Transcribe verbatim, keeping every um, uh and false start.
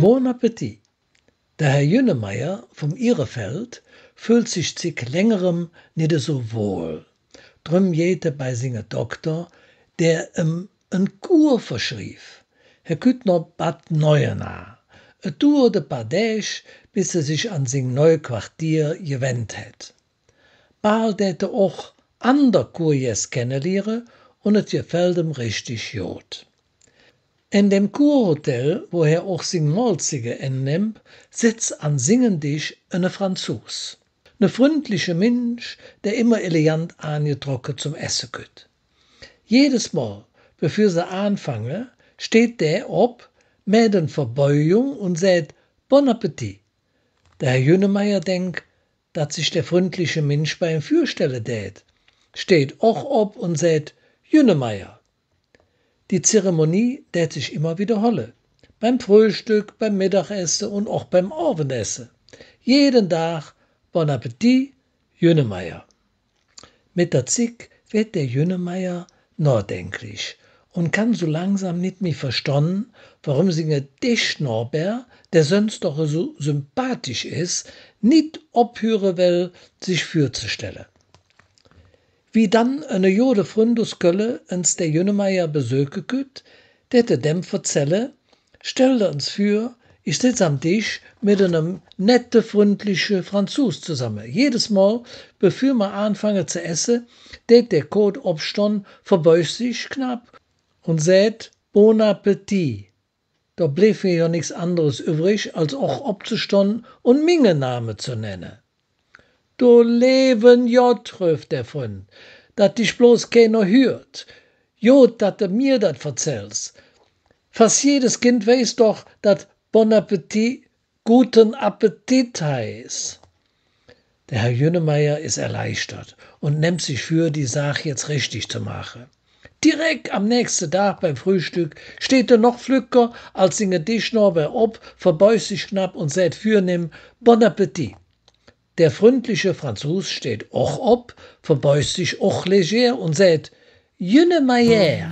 Bon Appétit. Der Här Jünnemeier vum Ihrefeld föhlt sich zick längerem nit esu wohl. Dröm geiht hä bei singe Dokter, dä im en Kur verschriev. Hä kütt noh Bad Neuenahr. Et duurt e paar Däg, bes hä sich an sing neu Quartier gewennt hät. Bal dät hä och ander Kurgäss kenneliere un et gefällt im richtig god. En däm Kurhotel, wo hä och sing Mohlzigge ennimmp, setz an singe Desch ene Franzus. Ne fründliche Minsch, dä immer elegant aangetrocke zom Esse kütt. Jedes Mol, bevör se aanfange, steiht dä op, mäht en Verbeugung un säht: Bon Appétit. Der Här Jünnemeier denk, dat sich dä fründliche Minsch bei im vürstelle dät, steiht och op un säht: Jünnemeier. Die Zeremonie dät sich immer widderholle. Beim Fröhstöck, beim Meddagesse un och beim Ovendesse. Jeden Dag: Bon Appétit, Jünnemeier. Met der Zigg weed der Jünnemeier nohdenklich un kann su langsam nit mih verstonn, woröm singe Deschnohber, dä söns doch esu sympathisch es, nit ophüre well, sich vürzestelle. Wie dann ene gode Fründ us Kölle ens der Jünnemeier besöke kütt, dät hä däm verzälle, Stell der ens vür, ich setz am Desch met enem nette, fründliche Franzus zesamme. Jedes Mol, bevür mer aanfange ze esse, deit dä koot opstonn, verbeug sich knapp un säht: Bon Appétit. Do bliev mir jo nix anderes üvvrig, als och opzestonn un minge Name ze nenne. Do leeven Godd, röf der Fründ, dat dich bloß keiner hürt. God, dat de mir dat verzälls. Fass jedes Kind weiß doch, dat Bon Appétit guten Appetit heiß. Der Herr Jünnemeier es erleichtert un nemmt sich vür, die Saach jetz richtig ze maache. Direk am nächste Dag beim Fröhstöck steiht hä noch flöcker als singe Deschnohber op, verbeug sich knapp un säht vürnehm: Bon Appétit. Der fründliche Franzus steiht och op, verbeug sich och leger un säht: Jünnemeier.